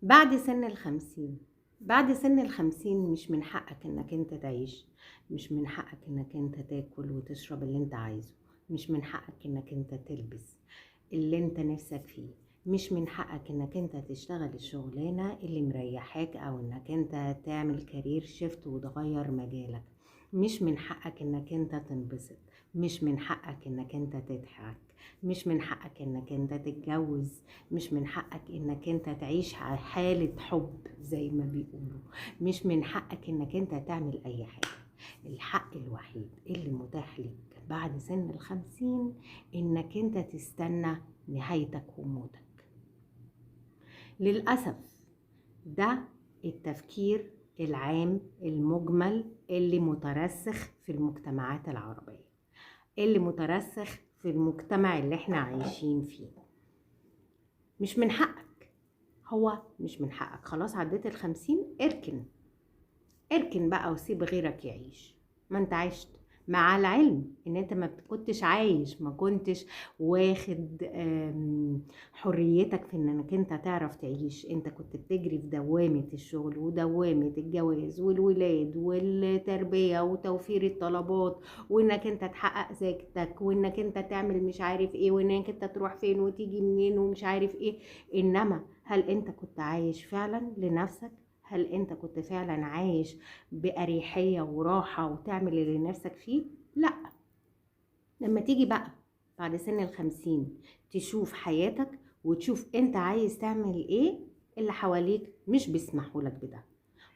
بعد سن الخمسين، بعد سن الخمسين مش من حقك انك انت تعيش، مش من حقك انك انت تاكل وتشرب اللي انت عايزه، مش من حقك انك انت تلبس اللي انت نفسك فيه، مش من حقك انك انت تشتغل الشغلانة اللي مريحاك او انك انت تعمل career shift وتغير مجالك، مش من حقك انك انت تنبسط، مش من حقك انك انت تضحك، مش من حقك انك انت تتجوز، مش من حقك انك انت تعيش حالة حب زي ما بيقولوا، مش من حقك انك انت تعمل اي حاجة. الحق الوحيد اللي متاح ليك بعد سن 50 انك انت تستنى نهايتك وموتك. للأسف ده التفكير العام المجمل اللي مترسخ في المجتمعات العربية، اللي مترسخ في المجتمع اللي احنا عايشين فيه. مش من حقك، هو مش من حقك، خلاص عديت 50، اركن اركن بقى وسيب غيرك يعيش، ما انت عشت. مع العلم ان انت ما كنتش عايش، ما كنتش واخد حريتك في انك انت تعرف تعيش، انت كنت بتجري في دوامة الشغل ودوامة الجواز والولاد والتربية وتوفير الطلبات، وانك انت تحقق ذاتك، وانك انت تعمل مش عارف ايه، وانك انت تروح فين وتيجي منين ومش عارف ايه. انما هل انت كنت عايش فعلا لنفسك؟ هل انت كنت فعلا عايش بأريحية وراحة وتعمل اللي نفسك فيه؟ لا. لما تيجي بقى بعد سن 50 تشوف حياتك وتشوف انت عايز تعمل ايه، اللي حواليك مش بيسمحوا لك بده،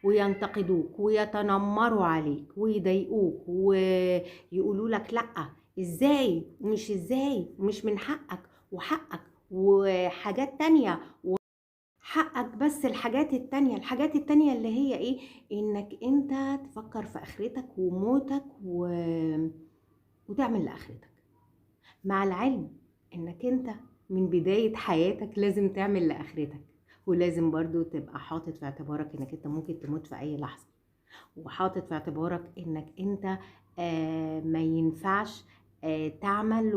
وينتقدوك ويتنمروا عليك ويضايقوك ويقولوا لك لا ازاي ومش ازاي ومش من حقك وحقك وحاجات تانية حقك. بس الحاجات التانية، الحاجات التانية اللي هي ايه؟ انك انت تفكر في اخرتك وموتك وتعمل لاخرتك. مع العلم انك انت من بداية حياتك لازم تعمل لاخرتك، ولازم برضو تبقى حاطط في اعتبارك انك انت ممكن تموت في اي لحظة، وحاطط في اعتبارك انك انت ما ينفعش تعمل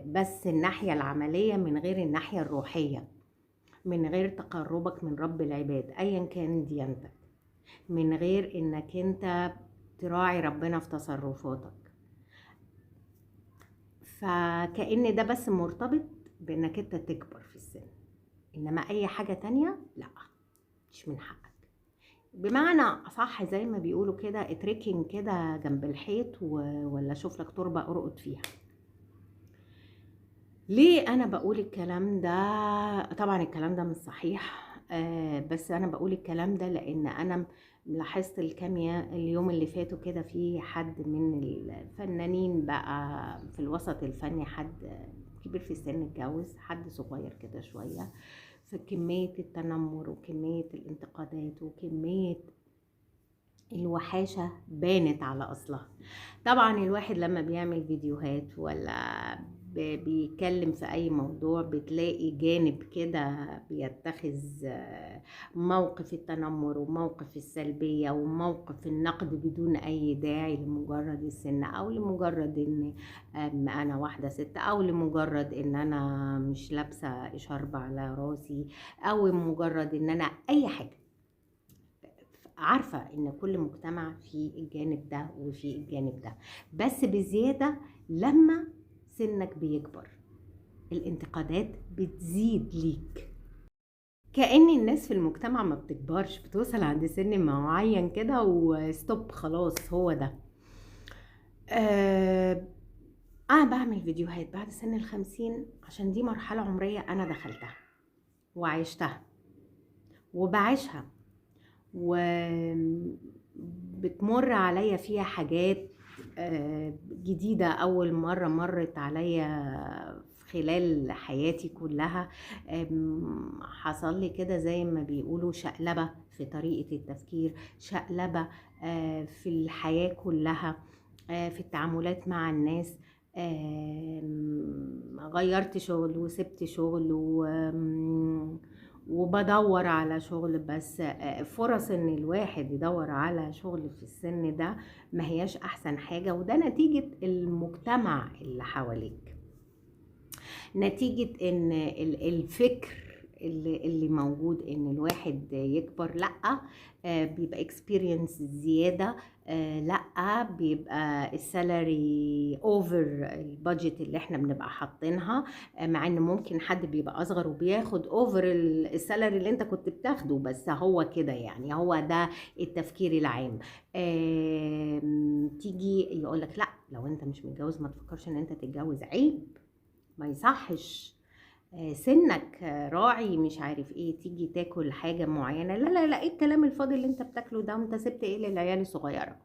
بس الناحية العملية من غير الناحية الروحية، من غير تقربك من رب العباد ايا كان ديانتك، من غير انك انت تراعي ربنا في تصرفاتك. فكأن ده بس مرتبط بانك انت تكبر في السن، انما اي حاجة تانية لا، مش من حقك. بمعنى اصح زي ما بيقولوا كده، اتركن كده جنب الحيط ولا شوف لك تربة ارقد فيها. ليه انا بقول الكلام ده؟ طبعا الكلام ده مش صحيح، بس انا بقول الكلام ده لان انا لاحظت الكاميرا اليوم اللي فاتوا كده، في حد من الفنانين بقى في الوسط الفني، حد كبير في السن اتجوز حد صغير كده شوية، فكمية التنمر وكمية الانتقادات وكمية الوحاشة بانت على أصلها. طبعا الواحد لما بيعمل فيديوهات ولا بيتكلم في أي موضوع بتلاقي جانب كده بيتخذ موقف التنمر وموقف السلبية وموقف النقد بدون أي داعي، لمجرد السن أو لمجرد إن أنا واحدة ست، أو لمجرد إن أنا مش لابسة إشارب على راسي، أو مجرد إن أنا أي حاجة. عارفة إن كل مجتمع فيه الجانب ده وفيه الجانب ده، بس بزيادة لما سنك بيكبر الانتقادات بتزيد ليك. كأن الناس في المجتمع ما بتكبرش، بتوصل عند سن معين كده وستوب، خلاص هو ده. أنا بعمل فيديوهات بعد سن 50 عشان دي مرحلة عمرية أنا دخلتها وعشتها وبعيشها، وبتمر عليا فيها حاجات جديدة أول مرة مرت عليا في خلال حياتي كلها. حصل لي كده زي ما بيقولوا شقلبة في طريقة التفكير، شقلبة في الحياة كلها، في التعاملات مع الناس. غيرت شغل وسبت شغل وبدور على شغل، بس فرص ان الواحد يدور على شغل في السن ده ما هياش احسن حاجة، وده نتيجة المجتمع اللي حواليك، نتيجة ان الفكر اللي موجود ان الواحد يكبر، لا بيبقى experience زيادة، لا بيبقى ال salary over ال budget اللي احنا بنبقى حاطينها، مع ان ممكن حد بيبقى اصغر وبياخد over ال salary اللي انت كنت بتاخده، بس هو كده يعني، هو ده التفكير العام. تيجي يقولك لا لو انت مش متجوز ما تفكرش ان انت تتجوز، عيب، ما يصحش، سنك راعي، مش عارف ايه. تيجي تاكل حاجة معينة، لا لا لا، ايه الكلام الفاضي اللي انت بتاكله ده، وانت سبت ايه للعيال الصغيرة.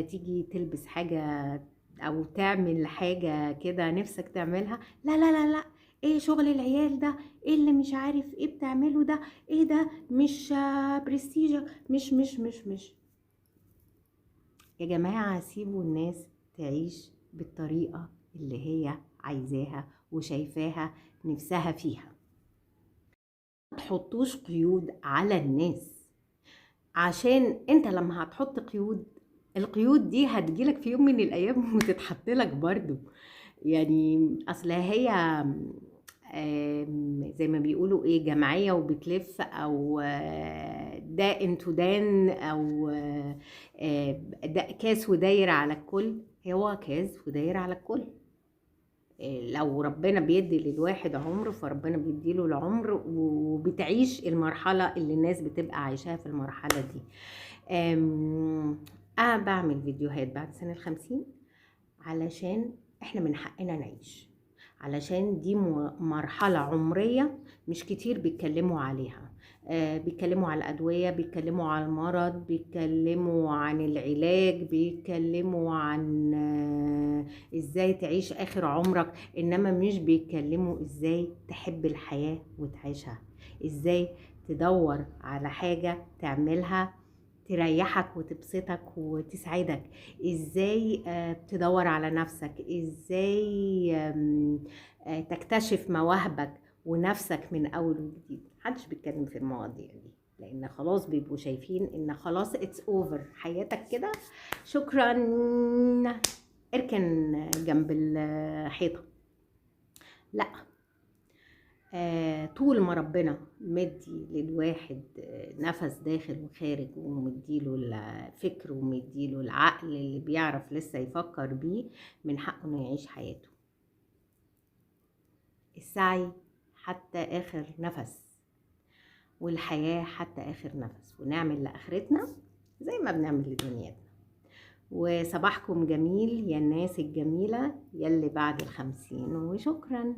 تيجي تلبس حاجة او تعمل حاجة كده نفسك تعملها، لا لا لا لا، ايه شغل العيال ده، ايه اللي مش عارف ايه بتعمله ده، ايه ده، مش برستيجك، مش مش مش مش. يا جماعة سيبوا الناس تعيش بالطريقة اللي هي عايزاها وشايفاها نفسها فيها. ما تحطوش قيود على الناس، عشان انت لما هتحط قيود، القيود دي هتجيلك في يوم من الايام وتتحط لك برضو. يعني اصل هي زي ما بيقولوا ايه، جمعية وبتلف، او داء تدان، او كاس وداير على الكل. هو كاس وداير على الكل. لو ربنا بيدي للواحد عمر، فربنا بيديله العمر وبتعيش المرحلة اللي الناس بتبقى عايشاها في المرحلة دي. أنا بعمل فيديوهات بعد سنة 50 علشان احنا من حقنا نعيش، علشان دي مرحلة عمرية مش كتير بيتكلموا عليها. بيتكلموا على الأدوية، بيتكلموا على المرض، بيتكلموا عن العلاج، بيتكلموا عن ازاي تعيش آخر عمرك، إنما مش بيتكلموا ازاي تحب الحياة وتعيشها، ازاي تدور على حاجة تعملها تريحك وتبسطك وتسعدك، ازاي تدور على نفسك، ازاي تكتشف مواهبك ونفسك من اول وجديد. محدش بيتكلم في المواضيع دي، لان خلاص بيبقوا شايفين ان خلاص it's over حياتك كده، شكرا، اركن جنب الحيطه. لا، طول ما ربنا مدي للواحد نفس داخل وخارج، ومديله الفكر ومديله العقل اللي بيعرف لسه يفكر بيه، من حقه انه يعيش حياته. السعي حتى آخر نفس، والحياة حتى آخر نفس، ونعمل لآخرتنا زي ما بنعمل لدنيتنا. وصباحكم جميل يا الناس الجميلة يلي بعد 50، وشكرا.